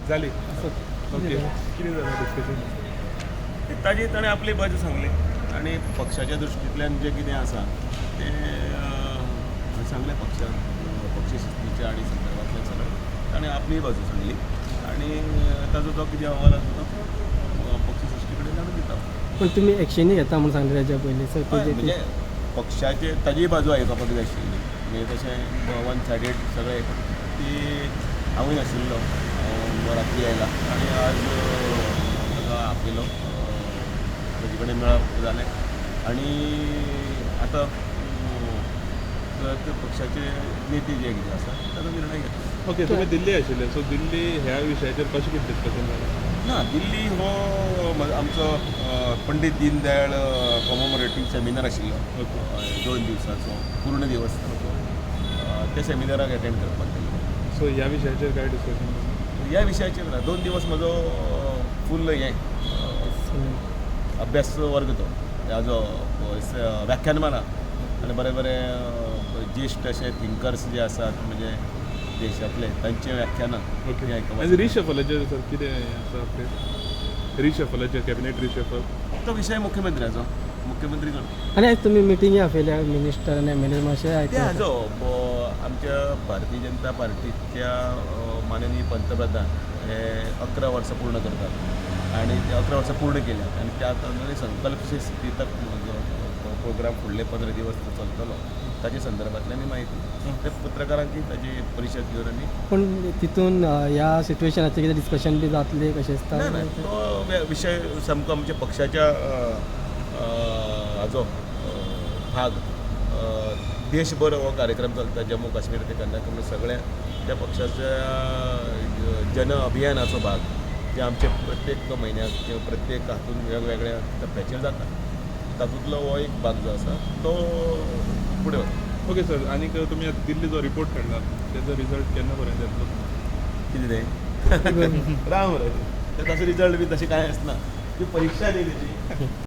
जाली. ओके, कितें जालें डिस्कशन? ताजी ताणें आपली बाजू सांगली आनी पक्षाच्या दृश्टींतल्यान जें कितें आसा तें सांगलें. पक्ष शिस्तीच्या आनी संदर्भांतल्यान सगळें ताणें आपली बाजू सांगली आनी ताजो जो कितें अहवाल आसा तो पक्ष सृश्टी कडेन धाडून दिता. पण तुमी एक्शनी घेता म्हूण सांगले ताच्या पयलीं सर. हय, म्हणजे पक्षाचे ताजीय बाजू आयकपाक जाय आशिल्ली. म्हणजे तशें वन सायडेड सगळें ती हांवूय नाशिल्लो, हांव रात्री आयला आनी आज ताका आपयलो, ताजे कडेन मेळप जालें आनी आतां ते पक्षाचे नेते जे कितें आसा ताजो निर्णय घेतलो. ओके, तुमी दिल्ली आशिल्ले, सो दिल्ली ह्या विशयाचेर कशें कितें डिस्कशन जालें? ना, दिल्ली हो आमचो पंडीत दीनदयाळ कॉमोमोरेटीव सेमिनार आशिल्लो. 2 दिवसाचो पूर्ण दिवस ताचो. त्या सेमिनाराक एटेंड करपाक गेल्लो. सो ह्या विशयाचेर काय डिस्कशन जालें? ह्या विशयाचेर ना, 2 दिवस म्हजो फूल हें अभ्यास वर्ग तो हाजो व्याख्यानमाला आनी बरे बरे ज्येश्ठ अशे थिंकर्स जे आसात म्हणजे देशांतले तांचे व्याख्यानां तीं आयकपाक. आनी रिशफलाचेर सर कितें आसा अपडेट? रिशफलाचेर, cabinet reshuffle. तो विशय मुख्यमंत्र्याचो, मुख्यमंत्री करता. आनी आयज तुमी मिटिंगी आपयल्या मिनिस्टर आनी एमएलए मातशें ते आयकूं. हाजो आमच्या भारतीय जनता पार्टीच्या माननीय पंतप्रधान हे 11 वर्सां पूर्ण करतात आनी ते 11 वर्सां पूर्ण केल्यात आनी त्या तातूंत संकल्प सिद्धी तक जो प्रोग्राम फुडले 15 दिवस तो चलतलो, ताच्या संदर्भांतल्यान ही माहिती ते पत्रकारांकी ताजी परिशद घेवन आमी पूण तितून ह्या सिट्युएशनाचेर कितें डिस्कशन बी जातलें कशें दिसता? ना ना, तो विशय सामको आमच्या पक्षाच्या अ, अ, हाजो भाग. देशभर हो कार्यक्रम चलता, जम्मू काश्मीर ते कन्याकुमारी सगळ्या त्या पक्षाच्या जन अभियानाचो भाग जे आमचे प्रत्येक म्हयन्याक किंवा प्रत्येक हातून वेगवेगळ्या टप्प्याचेर जाता, तातूंतलो हो एक भाग जो आसा तो फुडें वता. ओके सर, आनीक तुमी आतां दिल्ली जो रिपोर्ट काडला तेजो रिजल्ट केन्ना पर्यंत येतलो? कितें तें राम रे, ताचो रिजल्ट बी तशें कांय आसना, ती परिक्षा न्ही तेजी.